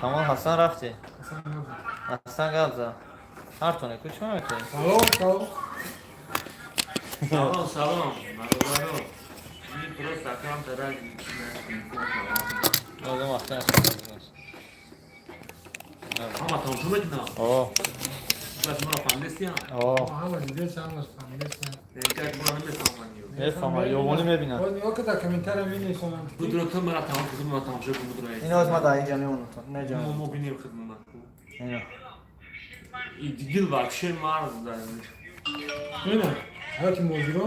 Тамом, Ҳасан рафтӣ. Ҳасан гап зад. Ҳартоне ку чӣ мекунӣ? Салом, салом. Салом, салом, бародаро. Ин просто акам тарак. Одам вақта. Ҳама тамошо мекунам. О, Баъд моро фаҳмидестиям. о, Ҳама дидеса, ҳама фаҳмидеса. Лекин моро намефаҳманд. Мефаҳмам, ёвонӣ мебинад. Боз нигоҳ кун, дар комментария менависонам. Будро, ту мара тамошо кун, мара тамошо кун, будро. Ино аз ма дар инҷа мемонам. Не ҷон. Мо бинем хидмат. Ино. И дигил вообще марз да. Ина, ҳаёти муҳоҷиро,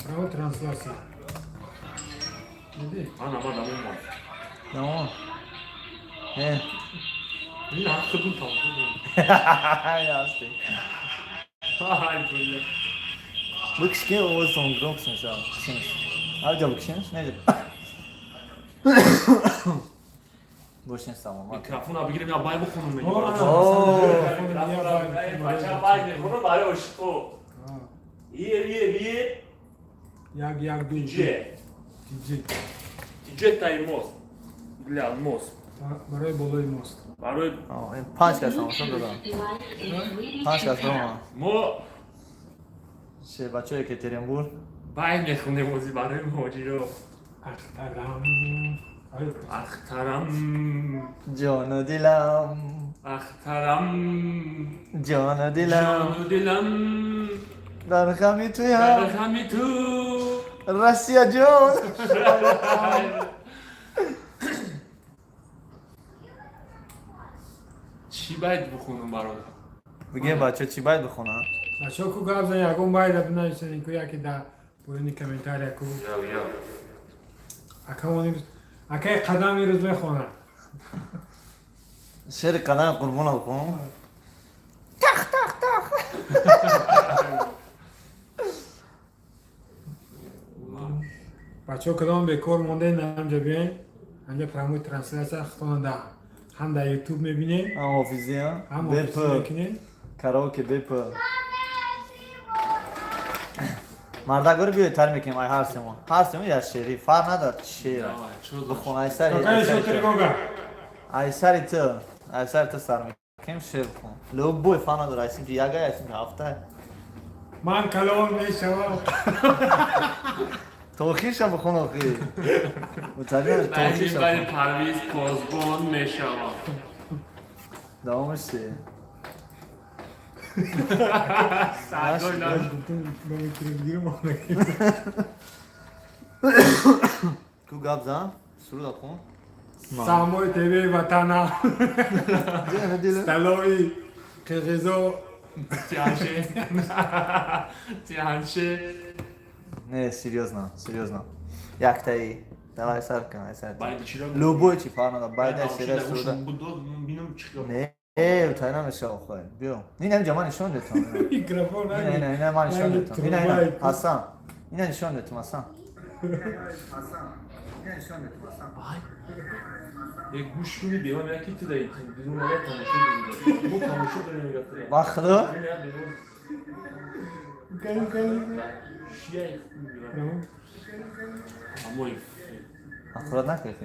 прямой трансляция. Диди? Ана ма дамон ма. Тамом. Э. Ин ҳақ хидмат тамошо кун. Ҳасти. Ай бля. Бикш ки овозтон громкс мешавад. Кишинш. Ҳар бикшинш, не. Бошин саломат. Микрофона бигирем, я бай бихонам меги. О, Бача бай мехонам барои ошиқо. Ие, ие, ие. Як, як, ду. Тиҷе. Тиҷи. Тиҷе таи мост. Бля, мост. Барои болои мост. Барои Панҷ кас тамошо додам. Панҷ кас додам. Мо Ше бачаҳои Екатеринбург. Бай мехонем ози барои муҳоҷиро. Ахтарам. Ахтарам. Ҷону дилам. Ахтарам. Ҷону дилам. Ҷону дилам. Дар хами дар туям. хами ту. Россия ҷон. Чӣ байд бихонам барои? Бигем, бачаҳо, чӣ байд бихонам? Бачаҳо, ку гап зан, ягон байда бинависен, ку яке дар поёни комментария ку. Акамон акаи қадам ирӯз мехонад. Шери қадам Қурбона бихонам. Тах тах тах. Бачаҳо, кадом бекор мондаен, ҳамҷа биёен, ҳамҷа прямой трансляция худтона да ҳам дар Ютуб мебинем. Ҳам ҳофизӣ. Ҳам беп офисӣ мекунем. Караоке беп. Мардакори биёед, тар мекунем ай ҳар семон. Ҳар семон як шери, фарқ надорад чӣ шеър. Бихон ай сари Какая ещё тревога? Ай сари ту, ай сари ту сар мекунем, шеър бихон. Любой, фарқ надорад, ай синфи яка, ай синфи ҳафта. Ман калон мешавам. То охирша бихон охи. Муталима то охирша. Баъди Парвиз посбон мешавам. Давомаш чи? Сагой. Ба микрофон монда. Ку гап зан? Суруда хон. Самои ТВ Ватана. Столови қирғизо. Тианше. Тианше. Не, серьезно, серьезно. Яктаи. Давай сар кун, ай сар. Байди чиро? Любой чи, фарқ надорад. Байда шеъра суруда. Бинам чӣ. Не, тай намешава хой. Биё. Ин ҳамҷа ман нишон детам. Микрофон. Ина, ина, ина ман нишон детам. Ина, ина, Ҳасан. Ина нишон детам, Ҳасан. Ина нишон детам, Ҳасан. Як гӯш кунӣ, бевам яки ту даи бирун ара тамошо дорем. Мо тамошо дорем, мега. Ба худо? Кали, кали. Шия. Амой. Аккурат накунед.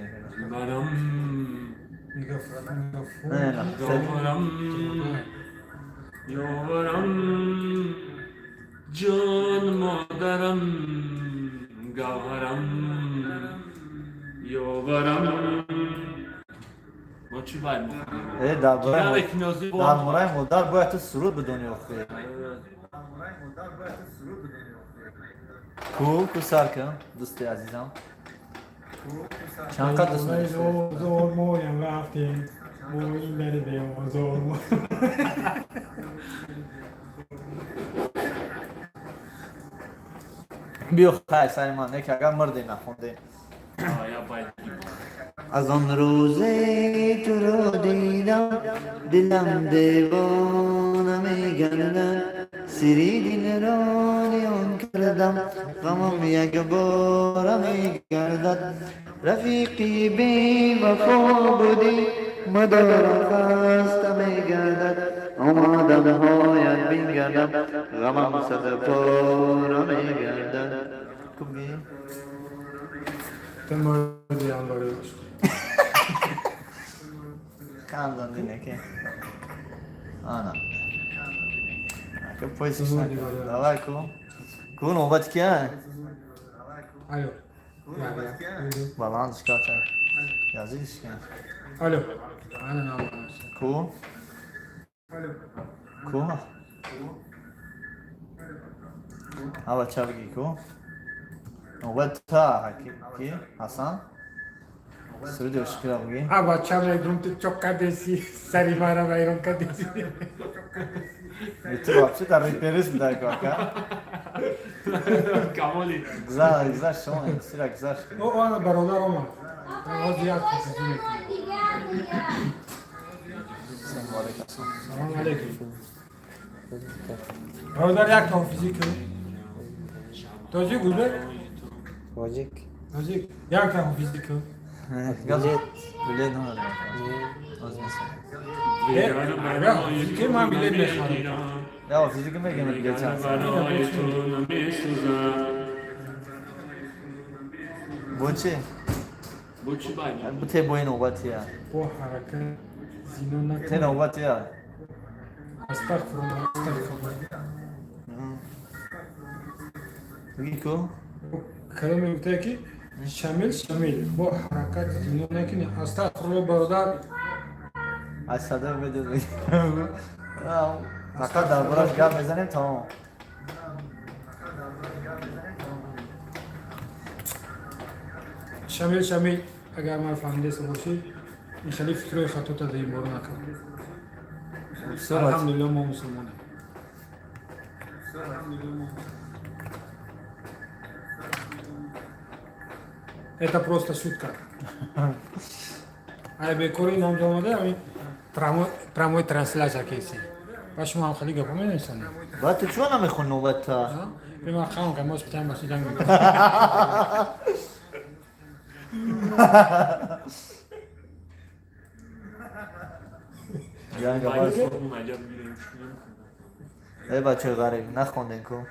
Барам. Микрофон. Не, не. Ёварам. Ёварам. Ҷон модарам. Гавҳарам. Ёварам. Мо чӣ бояд бихонем? Э, дар бораи модар бояд ту суруд бидонӣ охи. Ку, ку сар кун, дӯсти азизам. Чанд қад дӯст медошти? Зор моям рафтем. Мо ин дари беозор. Биё хай сари ман, не ки агар мурдем нахондем. Я байд. Аз он рӯзе туро дидам, дилам девона мегардад, сири дилро ниён кардам, ғамам якбора мегардад. Рафиқи бевафо будӣ, мадорам хаста мегардад, омадам ҳоят бигардам, ғамам садпора мегардад. Кубги? Ту мурди, анбари. Хандон ки. Ана. Ака поясиш накун. Давай ку. Ку навбат кия? Алло. Баланд шката. Язиш ки. Алло. Ана навбат. Ку? Ку? Ава ча бигӣ ку? Навбат та ки? Ҳасан? Суруди ошиқиро бигӣ? А бача мегум ту чок кадеси, сари мара вайрон кадеси. Ту вообще дар реперис будай ку ака? Камоли. Гузашт шумо сира гузашт. О, ана бародар омад. Ҳозир як қисми мекунем. Салому алейкум. Салом алейкум. Бародар як ҳофизӣ кун. Тоҷик узбек? Тоҷик. Тоҷик. Як ҳофизӣ кун. Билет, билет надорам. Оз мисал. Ҳофизӣ ки ман билет мехарам. Я ҳофизӣ ки мегем билет чанд? Барои ту намесӯзам. Бо чӣ? Бо чӣ байни? Бу те бои навбатия. Бо ҳаракат зино Те накун. навбатия. Астағфируллоҳ, астағфируллоҳ. Бигӣ ку? Каломе гуфтае ки Шамил, Шамил, бо ҳаракат зино накунӣ. Астағфируллоҳ, бародар. Аз сада медод. Фақат дар бораш гап мезанем, тамом. Шамил, Шамил, агар ман фаҳмидаста бошӣ, ин хеле фикрҳои хатота дар ин бора накун. Алҳамдулиллоҳ, мо мусулмонем. Это просто шутка. Ай бекори номҷа омада, ами прямой трансляция кеси. Ба шумо ҳам хеле гапо менависонед. Баъд ту чиро намехони навбатта? Бе ман хам кам мош питам баси ҷанг мекунам. Янга Байни бас. формун аҷаб гирем. Эй бачаи ғариб, нахондем ку.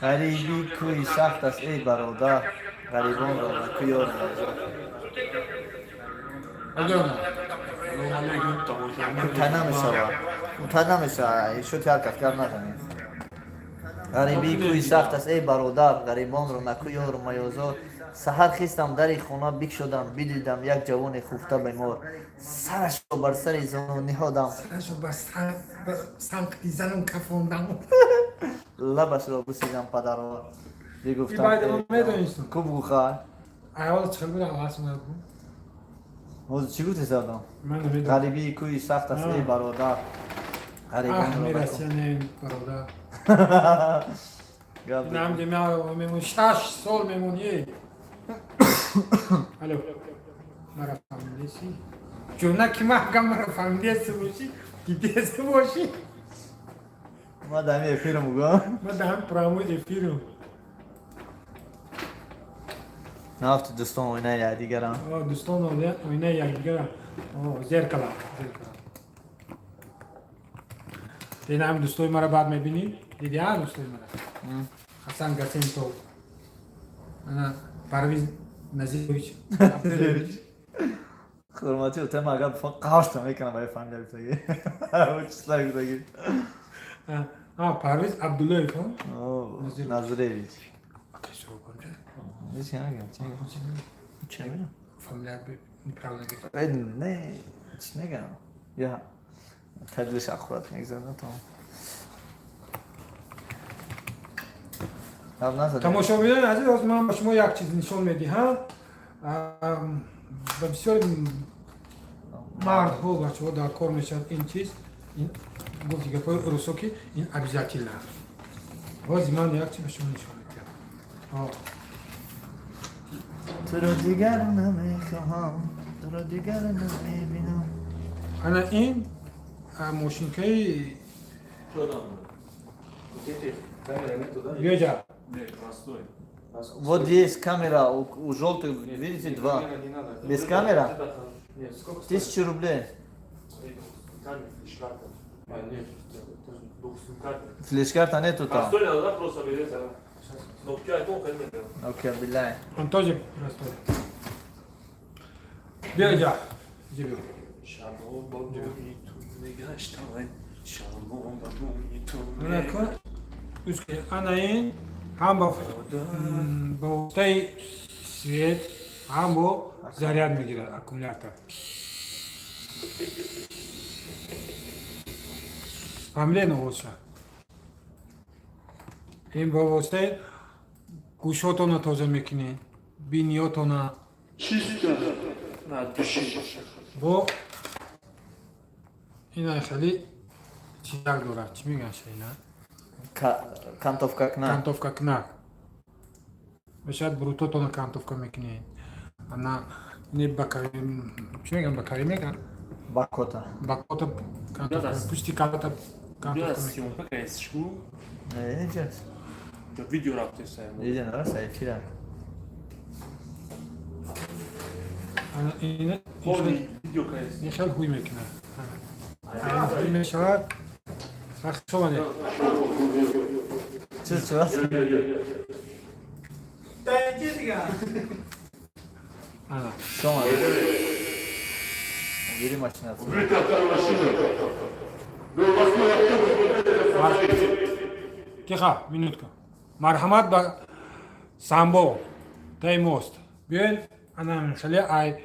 Ғарибӣ кӯи сахт аст, эй бародар, ғарибонро ба кӯ ёр меозор. Алёна. Салом алейкум, тамошобин. Кӯтаҳ намешавад. Кӯтаҳ намешавад. Ишоти ҳар кас гап назанед. Ғарибӣ кӯи сахт аст, эй бародар, ғарибонро накӯ ёру маёзор. Саҳар хистам, дари хона бикшодам, бидидам як ҷавоне хуфта бемор. Сарашро бар сари зону ниҳодам. Сарашро ба санқти занам кафондам. Лабашро бусидам падарвор. Бигуфтам. Ин байда ман медонистам. Ку бугӯ. Айвол чӣ буд аввал ман бу? Ҳозир чӣ гуфти сардон? Ман намедонам. Ғарибии кӯи сахт аст, эй бародар. Аҳ, Ғарибонро ба мерасия не бародар. Гап. Нам мемон 6 сол мемонӣ. Алло. Мара фаҳмидеси? Ҷуна ки маҳкам мара фаҳмидеси бошӣ, дидеси бошӣ. Ма дар ҳамин эфирам гӯям. Ма дар ҳам прямой эфирам. Нафти дӯстон оинаи якдигарам. О, дӯстон оинаи якдигарам. О, зеркала, зеркала. Дина ҳам дӯстои мара баъд мебинӣ? Диди ҳа дӯстои мара? Ҳасан Гасентов. Ана Парвиз Назирович. Абдуллович. Хурмати утема агар қавшта мекунам барои фамилия гуфтагӣ. Числа гуфтагӣ. А, Парвиз Абдуллоев, ҳа? Назирович. Назиревич. Окей, суро кунҷа. Ҳеч нагам, чӣ нагам? Чӣ намедонам? Фамилия неправильно гирифт. Э, не, чӣ нагам? Я тадлиш аккурат мегзарам тамом. Гап назадем. Тамошобинони азиз, ҳозир ман ба шумо як чиз нишон медиҳам. Ба бисёри мардҳо, бачаҳо дар кор мешавад ин чиз. Ин гуфти гапҳои русо ки ин обязательно. Ҳозир ман як чиз ба шумо нишон медиҳам. О, Туро дигар намехоҳам, туро дигар намебинам. Ана ин мошинкаи биёҷа. Не, простой. Вот есть камера у желтых, видите, два. Не надо. Без камеры? Нет, сколько стоит? 1000 рублей. Камера, флеш-карта. А, нет, двух сим-карт. Флеш-карта нету там. Простой надо, да, просто берется. Nokia iPhone, конечно. Окей, билай. Он тоже простой. Биё инҷа. Инҷа биё. Шабо ба бӯи ту мегаштам, шабо ба бӯи ту. Ана кун. Гӯш кунед. Ана ин ҳам ба воситаи свет, ҳам бо заряд мегирад аккумулятор. Фаҳмидед овозша? Ин ба воситаи гӯшҳотонро тоза мекунед, биниётона. Чисто на души. Бо ина хеле чизак дорад. Чӣ мегӯянд ина? Кантовка кна. Кантовка кунак. Мешавад брутотона кантовка мекунед. Ана ини бакави, чӣ мегӯянд, бакави мегӯянд? Бакота. Бакота кантовка, пушти калата Биё кантовка мекунед. Съёмка кайсишку. Не, инҷа. Видео рафтесаем. Дидин, раса эфира. Ана ина Видео кайс. ин хел ҳуй мекунад. Ана ин ҳуй мешавад. Вақт шомадед. Чиз чӣ? Ана. Шома. Бери машина. Тихо, минутка. Марҳамат ба Самбо, таи мост. Биёед, ана хеле ай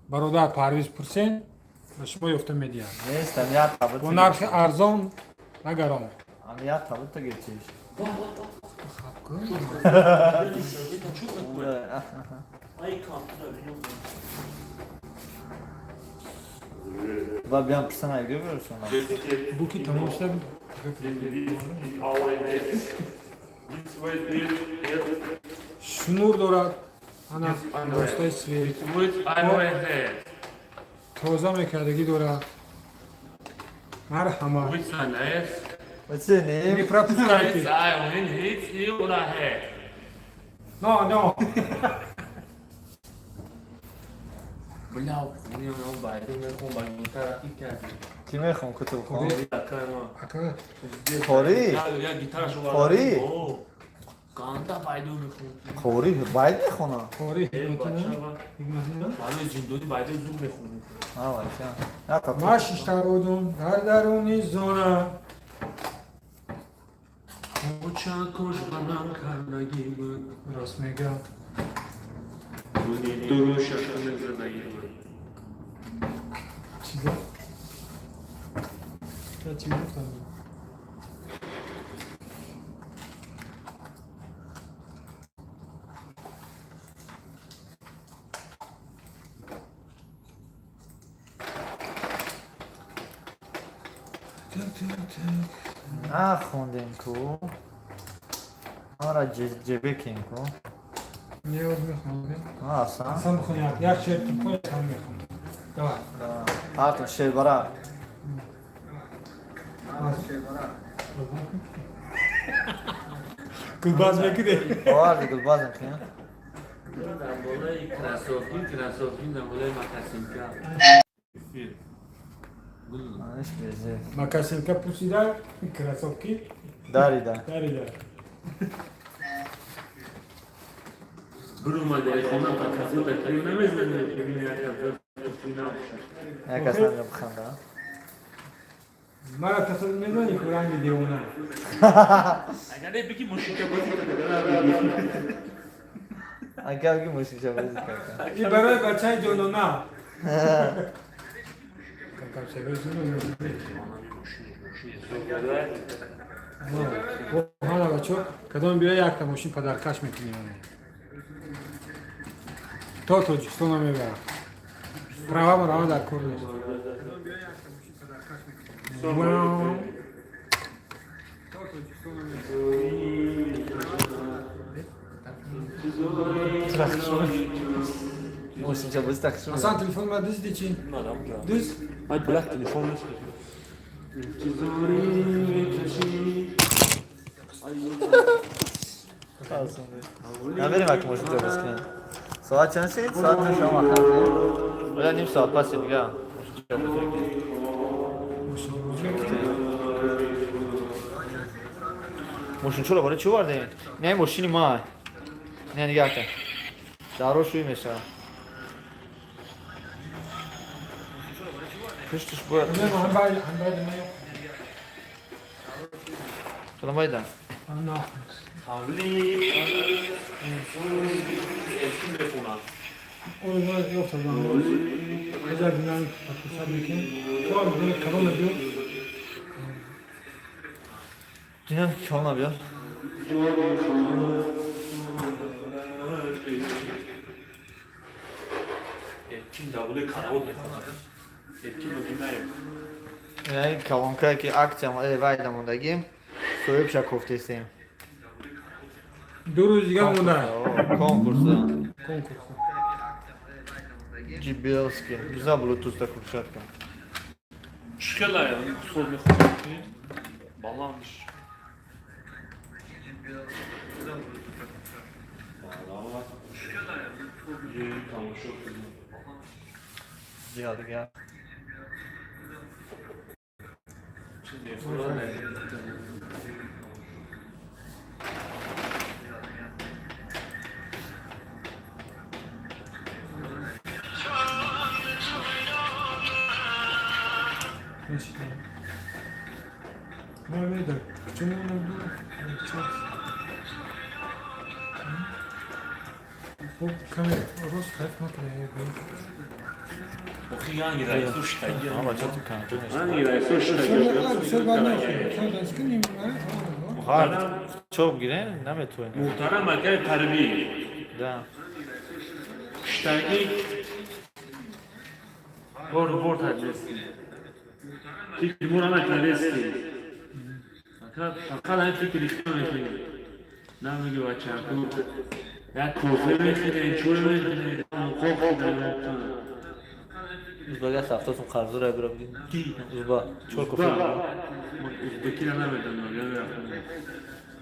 бародар Парвиз пурсен, ба шумо ёфта медиҳад. Нест, ам як табут. Бо нархи арзон, на гарон. Ам як табут гирчиш. Хаб кун. Ай компютер. Ба биям пурсан ай гӯ шумо. Буки тамом шуда. Шнур дорад. Ана воситаи свет. Тоза мекардагӣ дорад. Марҳамат. What's your Не name? пропускайте. No, no. Бля, мехом ба гитара ки кардӣ. Ки мехом кутубхон? Ака, Қорӣ? Як гитарашо. Қорӣ? Ганда пайдо мехом. Қорӣ байд мехона? қори ҳикматина. Ҳикматина. Барои зиндонӣ пайдо зуд мехонӣ. А, вайша. Я табут. Ма шишта будум дар даруни зона. Очакош ба ман кардагӣ буд. Рост мегӯям. Дурушаша мезадагӣ буд. Чиза? Я чӣ гуфтам? Так, так, так. Нахондем ку. Ара ҷебе кем ку. Не, оз мехонем. А, асан. Асан бихони, як шеър ту бихони, асан мехонам. Давай. Ҳартон шер бара. Гулбаз мекунӣ? Оварди гулбазм кин. Дар болои кроссовки, кроссовки дар болои макасинка. Аниш безе. Макасинка пӯшида, кроссовки Дарида. дарида. Биромадаи хона ба казота кирӣ намезанӣ, бибини як набошад. Як кас намега биханда. Мара тасаввур мезанӣ ку ранги девона. Агар не бигӣ мошинка бозӣ карда. Агар ги мошинча бозӣ карда. Ин барои бачаи ҷонона. Камкам шабеҳ. Ҳана бачо, кадом биё якта мошин падаркаш мекунӣ ана. То Тоҷикистона мебарад. Права марава дар кор нест. Вау. То Тоҷикистона мебарад. Мошинча бозӣ тахшум. Асан, телефон ма дуздӣ чӣ? Дуз? Ай блак телефон нест. Интизорӣ мекашӣ. Наберем як мошинча бозӣ кунем. Соат чанд шид? Соат 9 шома ханд. Оля ним соат паси дига. Мошинча бозӣ кунем. Мошинчаро барои чӣ овардем? Не, мошини ман. Не, нигаҳ кун. Даро шӯй мешавад. Пушташ бояд. Кадом байда? Ҳавли элкин мехонам. Динам калона биёр. Элкин давлаи каравот мехонад. Элкин мегӯям. Ин колонкае ки акция вайда мондагим, соҳибша кофтесем. 2 рӯз дигар монда. Конкурс. Конкурс. JBL-ски. За Bluetooth та крутчатка. Чӣ хела соз мехонад? Баландш. Тамошо кунем. Дигар дигар. Чӣ мехонад? Охи янги раису штаги. Янги раису штаги. Чоп гире, наметавонем. Муҳтарам акаи Парвиз. Да. Штаги бор бор таҷлис. Фикри моро накардести. Фақат ҳамин фикри худро мекунем. Намеги бачаку. Як кофе мехӯрем, чой мехӯрем, муқоқ мехӯрем. Узбага ҳафтатон қарздора бира бигин. Узба. Чор кофе. Узбекиро намедонам,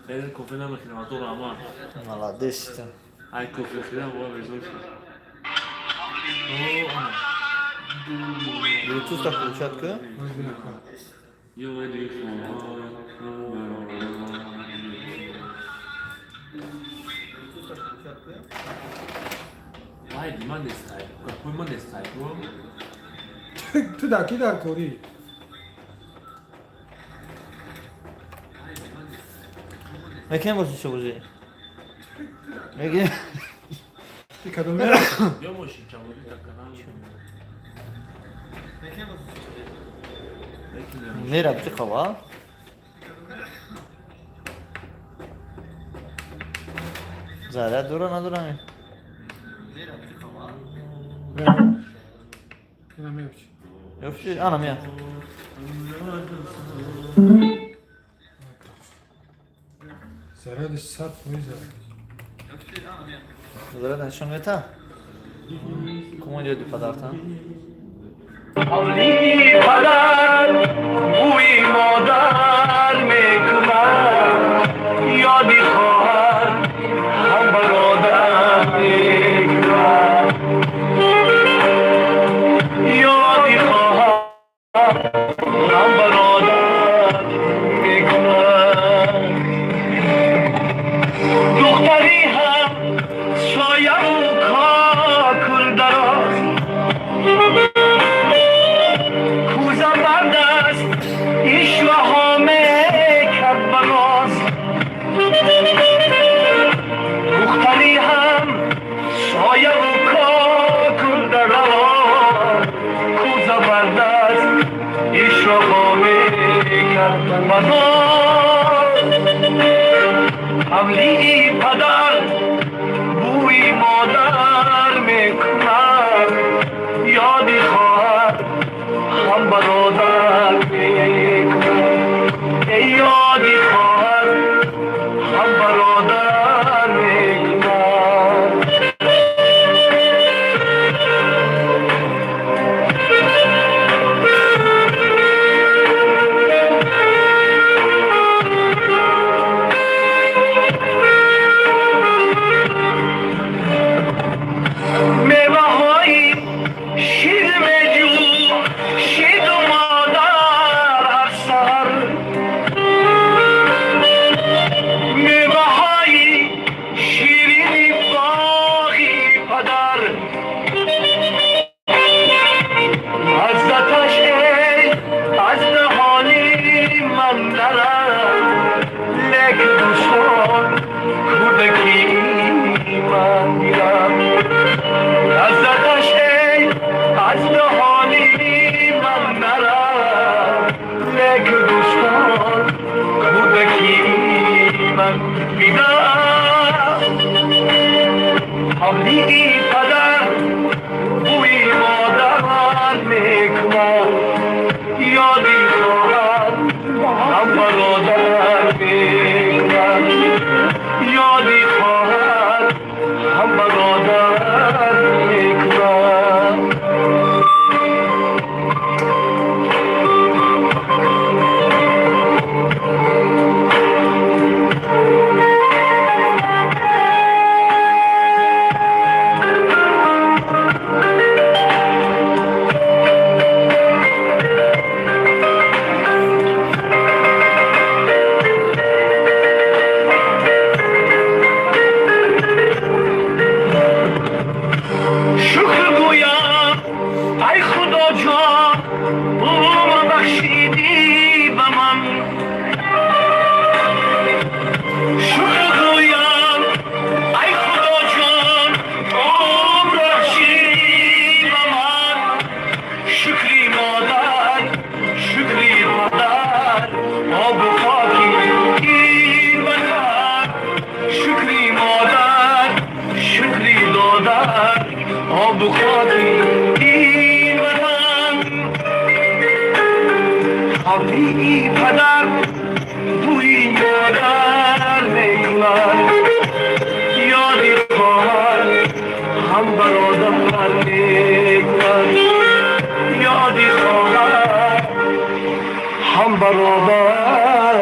я кофе намехӯрам, аз раҳмат. Молодец. Ай кофе хӯрдам, бо безор шуд. Bluetooth та крутчатка. Ёди хоҳар. Вай, ман нестай. Гапои ман нестай. Ту дар ки дар корӣ? Мекунем боши чӣ бозӣ? Мегирем. Ти кадоме? Ё мошин чаводи таканам. Мерабти қава? Заряд дора надорами? Ина меёфти. Ёфти, ана мия. Зарядиш 100%. Заряд нишон мета? Кому идёт подарка? ҳавли падар бӯи модар мекунад, ёди хоҳар ҳам бародар мекунад, ёди хоҳар ҳам бародар мекунад. Духтари ҳам сояву кокул дароз, کوزم بند است ایش و حامه کرد بناز. دختری هم سایه و کاکل دراز، کوزه بند است ایش و حامه کرد بناز. حملی پدر بوی مادر میکند، یادی خواهر هم برادر میکند، ای یادی خواهر هم برادر میکند. Падар бӯи модар мекунад, ёди хоҳар ҳам бародар мекунад, ёди хоҳар ҳам бародар мекунад. Шукр гӯям, ай Худоҷон, умр бахшидӣ ба ман. Шукр гӯям, ай Худоҷон, умр бахшидӣ ба ман. Шукри модар, шукри падар, обу хоки ин ватан. Шукри модар, шукри додар, обу хоки ин ватан. Ҳавлии падар бӯи модар мекунад, ёди хоҳар ҳам бародар мекунад, ёди хоҳар ҳам бародар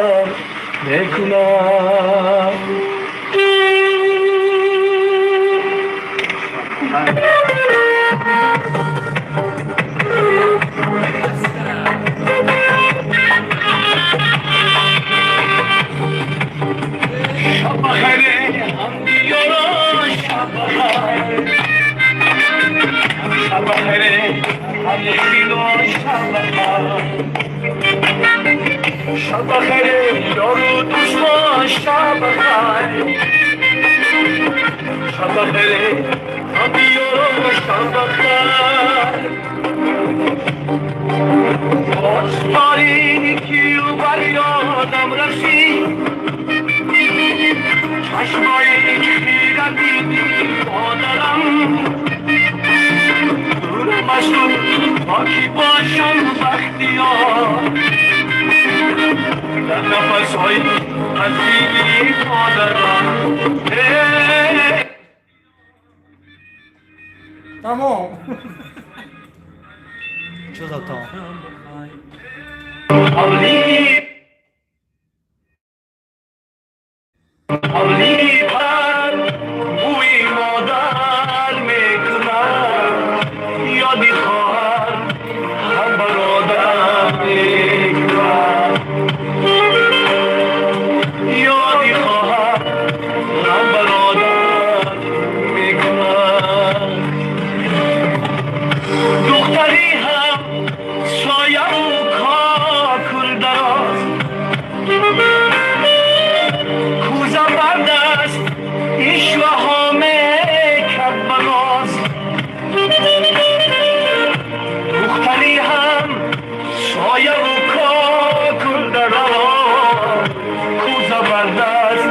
мекунад. Шаб бахайр, ҳамдиёрон, шаб бахайр. Шаб бахайр, ҳамдилон, шаб бахайр. Шаб бахайр, ёру дӯстон, шаб бахайр. Шаб бахайр, ҳамдиёрон, шаб бахайр. Боз торикию бар ёдам расид, чашмои хира диди модарам. Дур машу, то ки бошам бахтиёр, дар нафасҳои азими модарам. Тамом. Чӣ зад, тамом? Ҳавлии пар бӯи модар мекунад, ёди хоҳар ҳам бародар мекунад, ёди хоҳар ҳам бародар мекунад. Духтари ҳам сояву кокул дароз, кӯза бар даст, ишваҳо мекард ба ноз. Духтари ҳам сояву кокул дароз, кӯза бар даст,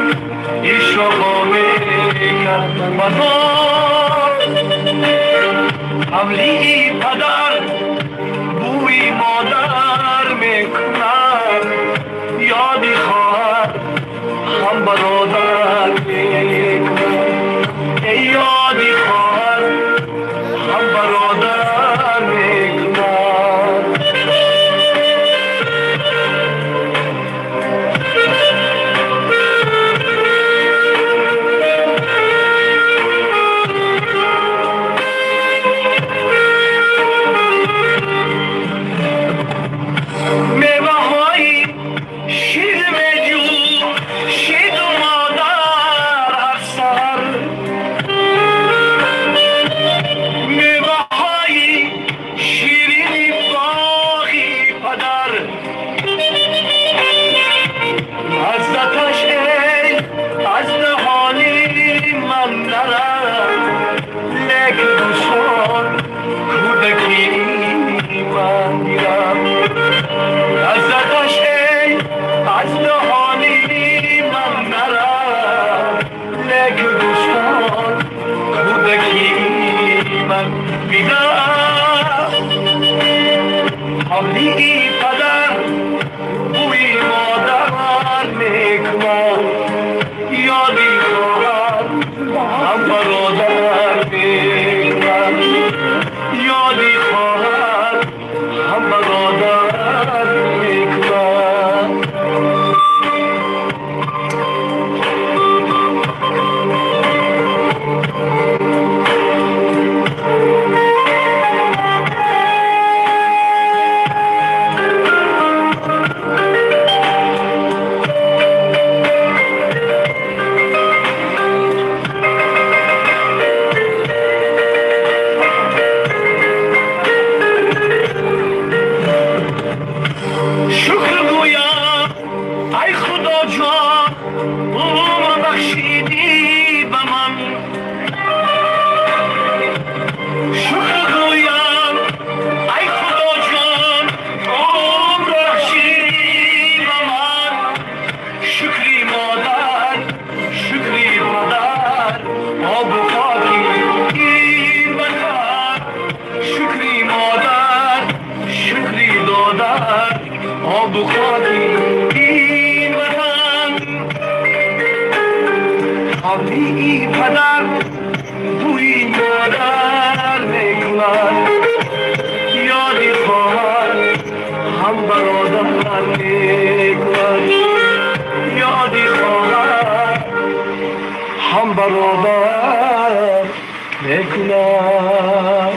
ишваҳо мекард ба ноз. Ҳавлии падар бӯи модар мекунад, ёди хоҳар ҳам бародар мекунад, эй, ёди хоҳар ҳам бародар мекунад. Бидам ҳавлии падар бӯи модар мекунад, ёди хоҳар ҳам бародар мекунад, ёди хоҳар ҳам бародар мекунад. Шукр гӯям, ай Худоҷон, умр бахшидӣ ба ман. Шукр гӯям, ай Худоҷон, умр бахшидӣ ба ман. Шукри модар, шукри падар, обу хоки ин ватан. Шукри модар, шукри додар, обу хоки ин ватан. Ҳавлии падар бӯи модар мекунад, ёди хоҳар ҳам бародар мекунад, ёди хоҳар ҳам бародар мекунад.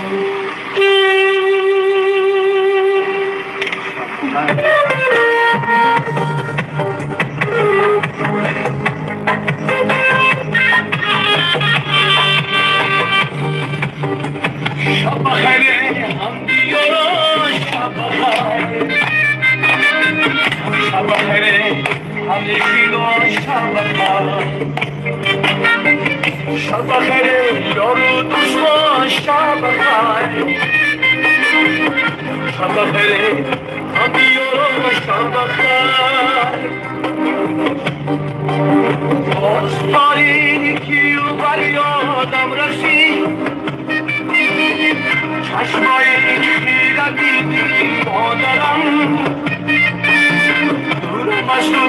Шаб бахайр, ҳамдиёрон, шаб бахайр. Шаб бахайр, ҳамнишинон, шаб бахайр. Шаб бахайр, ёру душман, шаб бахайр. Шаб бахайр, ҳамдиёрон, шаб бахайр. Боз торикию бар ёдам расид, чашмои хира диди модарам. Дур машу,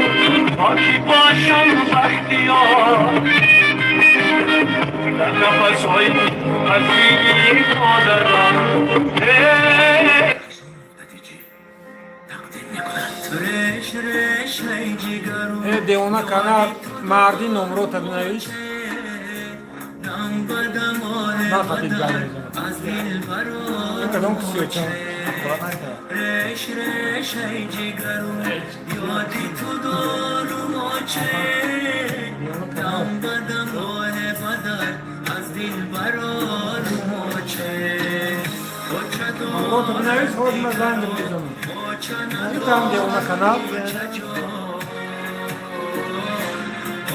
то ки бошам бахтиёр, дар нафасҳои азими модарам. Э, девона канал, марди номрота бинавис. На хатид гап мезанад. Ин кадом кисиёча? Реш решай ҷигару ёди ту дорум, оче. Дам ба дам роҳе бадар аз дил барорум, оче. Оча. Номрота бинавис, ҳозир ман занг мезанам. Оча. Итам девона канал.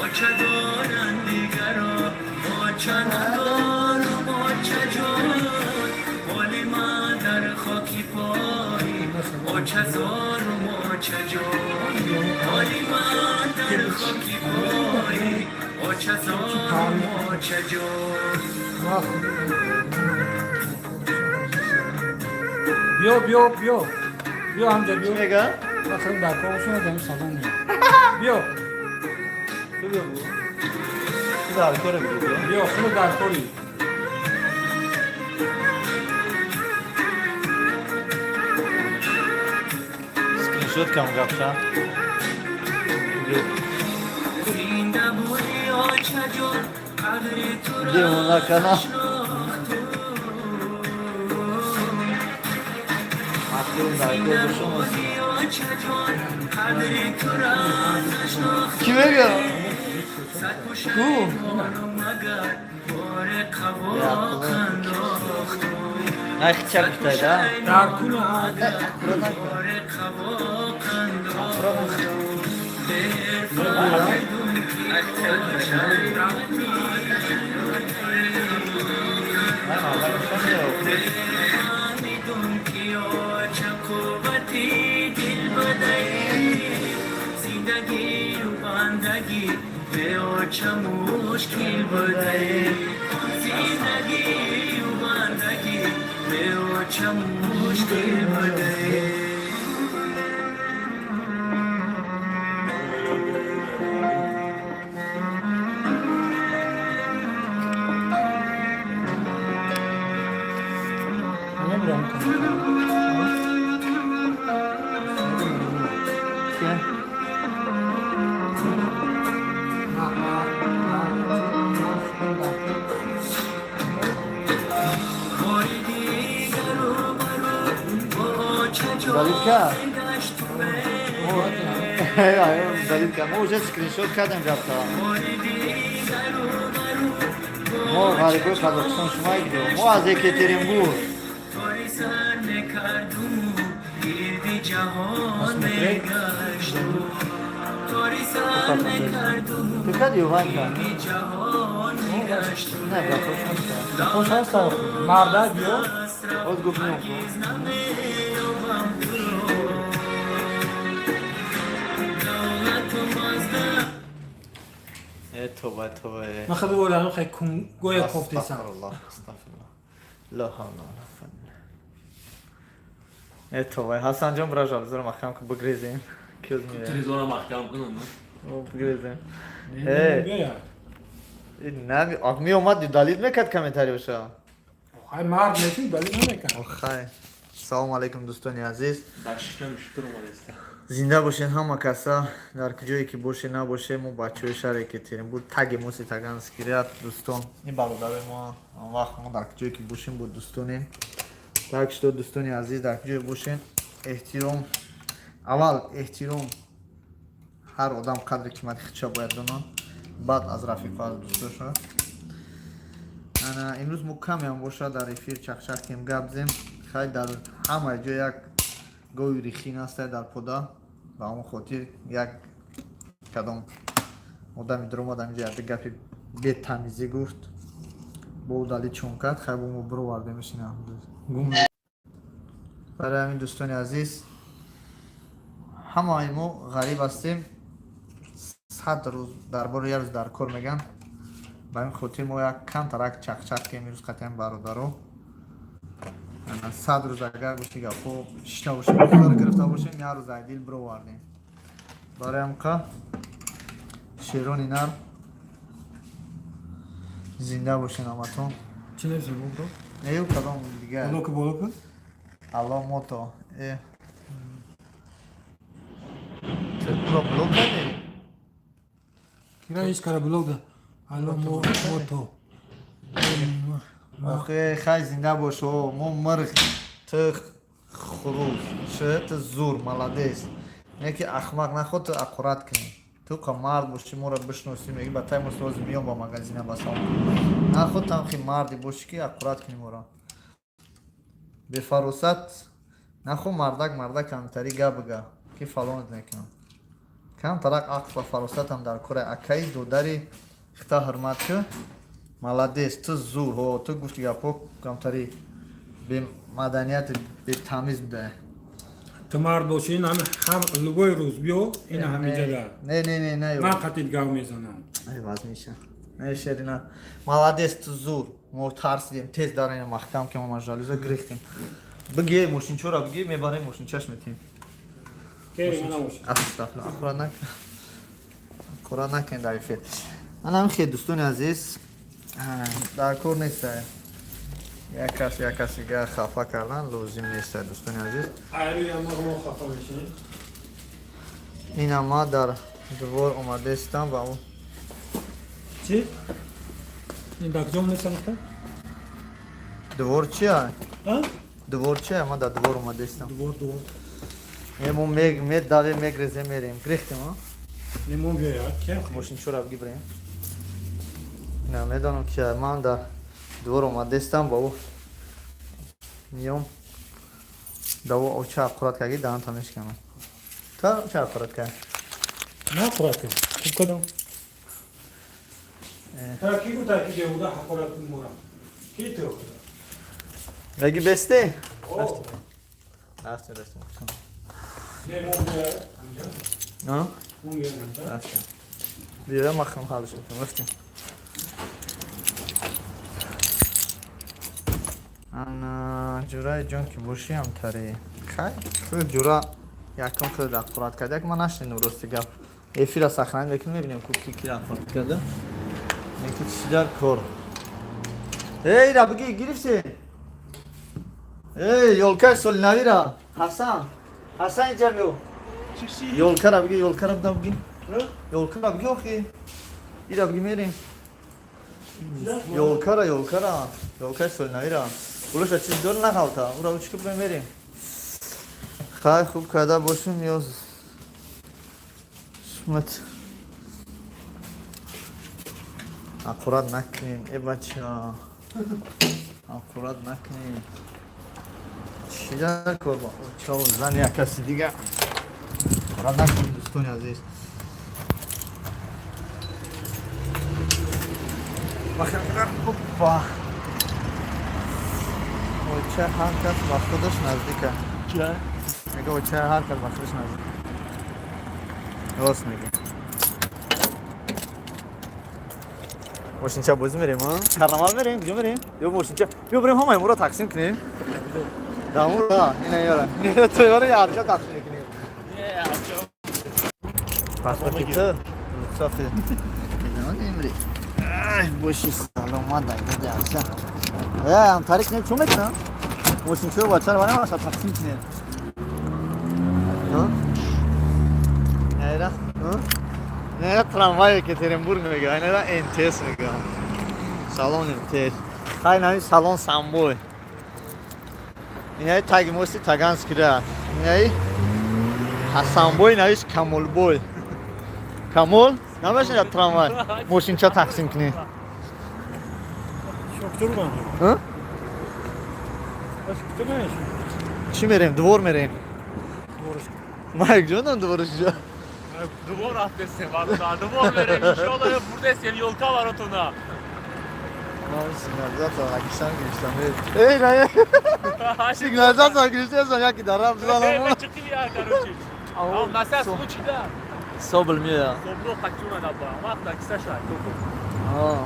Оча доранд дигаро, оча надорум, оча ҷон. Ҳоли ман дар хоки пой оча зорум, оча ҷон. Ҳоли ман дар хоки пой оча зорум, оча ҷон. Биё, биё, биё. Биё ҳамҷа, биё. Мега? Ахрин дар кор шуна дар салон меям. Биё. Ту биё бу. Ту дар коре биё. Биё, худ дар кори. Скриншот кам гапша. Зинда будӣ, оча ҷон, қадри туро Девона канал. нашнохтум. Матлуб дар кор бошум. Будӣ, оча ҷон, қадри туро нашнохтум. Ки мега? Сад пушаймонум, магар бори қавоқ андохтум. Най хича гуфтай да? Дар куна. Бори қавоқ андохтум. Дер фаҳмидум, ки оча. Най мабар Фаҳмидум, ки оча қуввати дил бадаи. Зиндагию бандагӣ бе оча мушкил будаи. Зиндагию бандагӣ. Бачам мушкил буде. Кия? Удалить кард? Удалить кард. Мо уже скриншот кардем гапта. Мо ғарибои Қазоқистон, шумо ки мо аз Екатеринбург. Ту кади Ванька? Не, брат, хош ҳаст. Хош ҳаст, марда биё. Оз гуфт меом. Э, тоба, тоба. Ман хеле волам хай гоя кофтесам. Астағфируллоҳ, астағфируллоҳ. Ла ҳавла ва ла қуввата. Э, тоба, Ҳасанҷон, бража, бизор маҳкам ку, бигрезем. Ки оз меояд. Телевизорро маҳкам кунам. О, бигрезем. Э. Биё. Нами, ах, меомад, удалить мекард комментариёша. Хай, мард неши, далил намекард. Охай. Салом алейкум, дӯстони азиз. Дар шишам шукр омадаста. Зинда бошен ҳама каса, дар куҷое ки боше набоше, мо бачаҳои шаҳри Екатеринбург, таги моси Таганский ряд, дӯстон. Ин бародарои мо, он вақт мо дар куҷое ки бошем, бо дӯстонем. Так что, дӯстони азиз, дар куҷое бошен, эҳтиром, аввал эҳтиром, ҳар одам қадри қимати худша бояд донад, баъд аз рафиқо, аз дӯстоша. Ана имрӯз мо камеам бошад дар эфир чақчақ кем, гап зем. Хай, дар ҳама ҷо як гови рихин ҳастай дар пода, ба он хотир як кадом одами дуромад, ҳаминҷо як гапи бетамизӣ гуфт, бо удалить чун кард. Хай, бо мо бировардем ишина. Барои ҳамин, дӯстони азиз, ҳамаи мо ғариб ҳастем. 100 рӯз дар бори як рӯз дар кор меган. Ба ҳамин хотир мо як камтарак чақчақ кем имрӯз қатъиян, бародаро. 100 рӯз агар гӯшти гапҳо шишта бошем, зор гирифта бошем, як рӯз ай дил бировардем. Барои ҳамқа, шерони нар, зинда бошен ҳаматон. Чӣ нависем, бро? Ю кадом дигар. Боло ку, боло ку. Алло, мото э ту блок кардӣ? Кира ҳеҷ кара блок да. Алло, мото. Охе, хай, зинда бош. О, мо мирғ, ту хурӯз ш, ту зур, молодец. Не ки ахмақ наход, ту аккурат кунӣ. Ту ка мард бошӣ, моро бишносӣ, меги ба тай мос миём ба магазина ба салом. Наход, там хи марди бошӣ, ки аккурат кунӣ моро. Бефаросат нахо, мардак, мардак камтари гап бига, ки фалонат мекунам. Камтарак ақл ва фаросатам дар кора, акаи додари хита ҳурмат ку. Молодец, ту зур. Ҳо, ту гуфти гапҳо камтари бемаданияти, бетамиз буда. Ту мард бошӣ, ин ҳам любой рӯз биё, ина ҳамиҷада. Не, не, не, не. Ман қатит гав мезанам. Ай, вазмиша. Не, шерина. Молодец, ту зур. Мо тарсидем, тез дар ина маҳкам ки мо жалюза гирифтем. Биги мошинчора, биги мебарем, мошинчаш метем. Кери мана бошӣ. Астағфируллоҳ, аккурат накун. Аккурат накун дар эфир. Ана хе, дӯстони азиз, дар кор нест. Як кас як кас дига хафа кардан лозим нест, дӯстони азиз. Айрӯи ама мо хафа мешинем. Ина ма дар двор омадаистам ва ӯ Чӣ? Ин дар куҷо монеста гуфта? Двор чия? А? Двор чия? Ма дар двор омадаистам. Двор, двор. Е, мо медавем, мегрезем, мерем. Грехтем, а? Лимон биёяд, ке? Мошинчора бигибрем. Намедонам ки ман дар двор омадаистам ва ӯ миём. Даво оча аккурат карди, даҳанта мешканам. Та ча аккурат кард? На аккурат кардам. Хуб кардам. Та ки гуфта, ки беҳуда ҳақорат мора? Ки ту? Меги бесте? Рафтем, рафтем. Лимон биёяд. А? Лимон биёяд. Рафтем. Биё, махам ҳалш мекунам. Рафтем. Ана ҷураи ҷон ки бошӣ ҳамтаре. Хай, худ ҷура якум худ аққурат кард. Як ман нашнидам, рости гап. Эфира сохранить мекунем, мебинем ку ки ки аққурат карда. Неки чӣ дар кор. Эй, ра биги гирифтӣ? Эй, ёлкаи соли навира. Ҳасан. Ҳасан, инҷа биё. Ёлкара биги, ёлкара бидам биги. Ёлкара биги охи. Ира биги, мерем. Ёлкара, ёлкара. Ёлкаи соли навира. Улуша чиз дор нағалта. Ура учки бигем, мерем. Хай, хуб карда бошем ё шумат. Аккурат накунем, э бача. Аккурат накунем. Чӣ дар кор бо чо зани як каси дига. Аккурат накунем, дӯстони азиз. Опа. Оча ҳар кас ба худаш наздика. Мега, оча ҳар кас ба худаш наздик. Рост мега. Мошинча бозӣ мерем, а? Карнавал мерем, куҷо мерем? Ё мошинча. Биё бирем, ҳамаи моро тақсим кунем. Дамура, ина ёра. Ина то ёра ярча тақсим мекунем. Паспорти ту? Рухсати. Имри. Ай, боши саломат, дай ярча. Э, ҳамтарик не чун мекунам? Мошинчаро бачаро барем аша тақсим кунем. Нера? Нера трамвай Екатеринбург мега, нера МТС мега. Салон МТС. Хай, нами салон Самбой. Инаи таги мости Таганский ра. Инаи Ҳасанбой, навис Камолбой. Камол? Намешинад трамвай. Мошинча тақсим кунем. Ҳа? Чӣ мерем? Двор мерем. Ма якҷонам дворш ҷо. Двор рафтесем, бародар. Двор мерем, иншоалло бурдесем ёлка баротуна. Сигнализатсия акисам гирифтам. Эй, на, сигнализатсия гирифтам, яки дарам занам. Чиқи я, короче. А насас случай да. Собол мея. Собро қачуна даба. Вақт акисаша. А.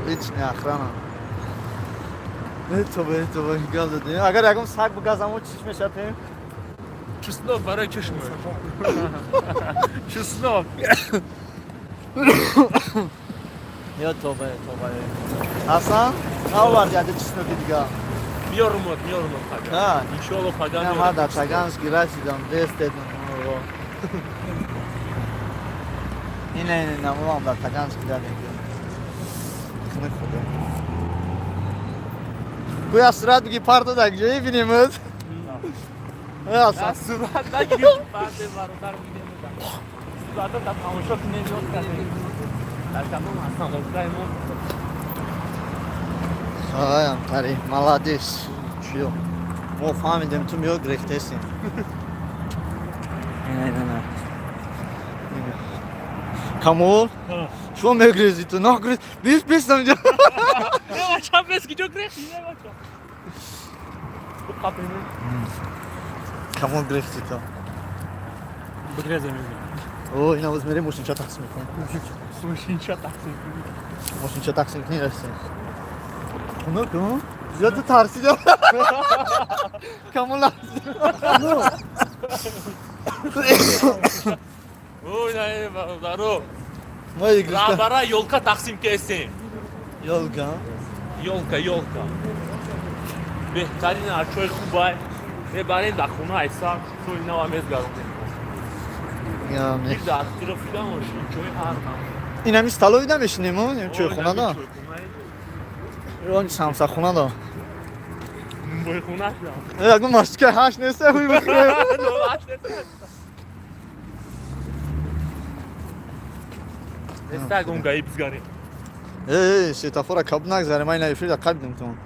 Личная охрана. Тобе, тобе, гап задем. Агар ягон саг бигазам, чиш мешапем? Чеснок барои чашм. Чеснок. Ё тобе, тобе. Ҳасан, наоварди яде чесноки дига? Миёрумот, миёрумот пага. Ҳа. Иншоалло пага. Не, ма дар Таганский расидам, дест дедам. Ина, ина, намуам дар Таганский дадем. Хунук худо. Гӯя сурат биги, парто дар ҷое бинемуд. Аз сурат нагирифт, баъде бародар бидем. Сурата дар тамошо кунем, ёд кардем. Дар кадом ҳастам окаи мо. Ай, амтари, молодец. Чиё? Мо фаҳмидем, ту меё гирифтесем. Не, не, не. Камол? Шумо мегрези ту, нагрез. Бис, бис намҷа. Не, бача, бес ки ҷо гирифти, не, бача. Қапи. Камол, гирифти ту. Бигрезем. О, ина боз мерем, мошинча тақсим мекунем. Мошинча тақсим. Мошинча тақсим кунем, расем. Хунук, зиёд ту тарсидам. Камол. Ой, не, бародаро. Ма гирифта. Раҳбара ёлка тақсим кесем. Ёлка. Ёлка, ёлка. Беҳтарин арчои хубай. Мебарем дар хона, айсар соли нава мезгаронем. Дар атрофида мошинчои ҳар. Инами столовый да мешинем, чойхона да. Он самсахона да. Нунбойхона. Ягон машка ҳаш неста, ҳуй бихӯрем. Неста, ягон гаи бизгарем. Э, светофора каб нагзарем, ай на эфир да қабидем тон.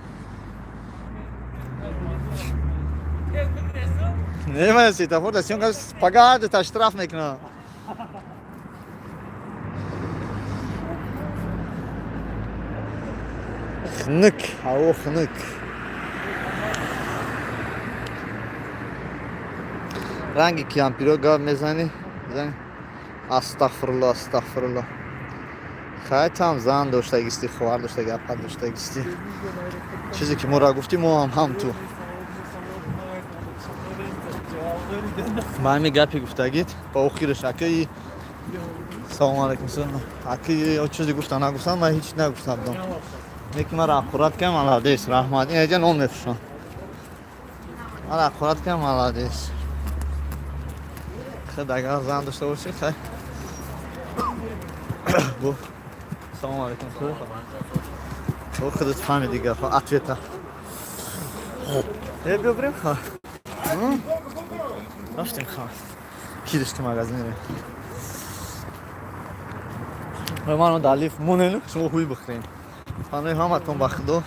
Не, ман светофор да сиён кас пага та штраф мекунам. Хунук, ҳаво хунук. Ранги кампиро гап мезанӣ? Зани? Астағфирулло, астағфирулло. Хай, там зан доштагисти, хоҳар доштаги, апа доштагисти. Чизе ки моро гуфтӣ, мо ҳам ҳам ту. Ба ҳамин гапи гуфтагит, ба охираш акаи, салому алайкум, акаи, чизе гуфта нагуфтам, ман ҳеҷ нагуфта будам. Неки мара аккурат кам, молодец, раҳмат. Ин аҷа нон мефурӯшам. Мара аккурат кам, молодец. Худ агар зан дошта бошӣ, хай. Бу. Салому алайкум. Хуб, худат фаҳмиди гапа, ответа. Э, биё бирем, ха. Рафтем, ха. Ки дошти магазин ре? Ман дар лифт монем, шумо ҳуй бихӯрем. Панои ҳаматон ба Худо.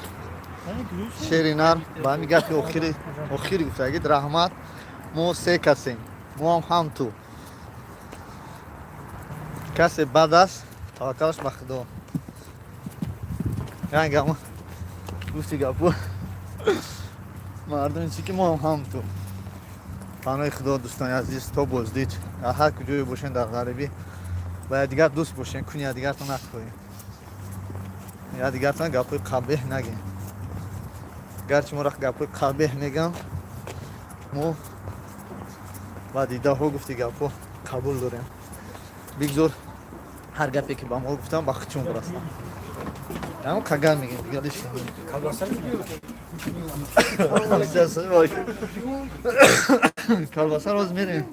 Шери нар, ба ҳамин гапи охири охири гуфтагид, раҳмат. Мо се касем. Мо ҳам ҳам ту. Касе бад аст, таваккалаш ба Худо. Янгама гуфти гапу. Мардуми чӣ ки мо ҳам ҳам ту. Панои Худо, дӯстони азиз, то боздид. Дар ҳар куҷое бошен дар ғарибӣ, ба якдигар дӯст бошен, куни якдигартон накӯед. Якдигартон гапҳои қабеҳ нагем. Гарчи моро гапҳои қабеҳ мегам, мо ба дидаҳо гуфти гапҳо қабул дорем. Бигзор ҳар гапе ки ба мо гуфтам, ба худшон бирасам. Ҳам қагар мегем, дигар иш. Колбаса роз мерем.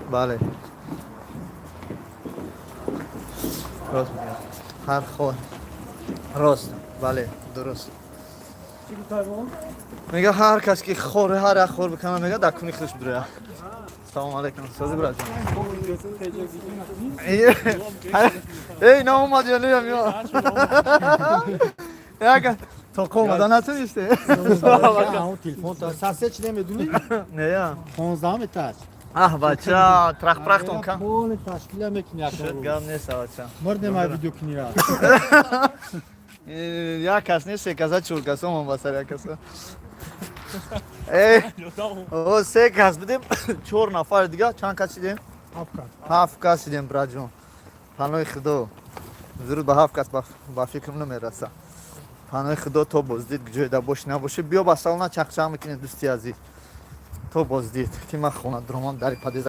Бале. Рост мегӯям. Ҳар хо рост. Бале, дуруст. Мега ҳар кас ки хор, ҳар як хор бикана, мега дар куни худаш бирояд. Салому алайкум. Сози братҷон. Эй, наомад ё не ё? Яка то омада натунисте. Телефон сасед чи намедунӣ? Не я. 15 этаж. Аҳ, бача, трах-прахтон кам. Поле ташкила мекунӣ. Шуд, гап нест, бача. Мурдем ай видео кунира. Як кас нест, се каса, чор каса омон ба сар як каса. Эй, о, се кас будем, чор нафар дига, чанд кас шидем? Ҳафт кас шидем, братҷон. Панои Худо. Зуруд ба ҳафт кас ба фикрам намераса. Панои Худо, то боздид, ҷойда бошӣ набошӣ, биё ба салона чақчақ мекунем, дӯсти азиз. То боздид, ки ман хона дуромам, дари подъезд.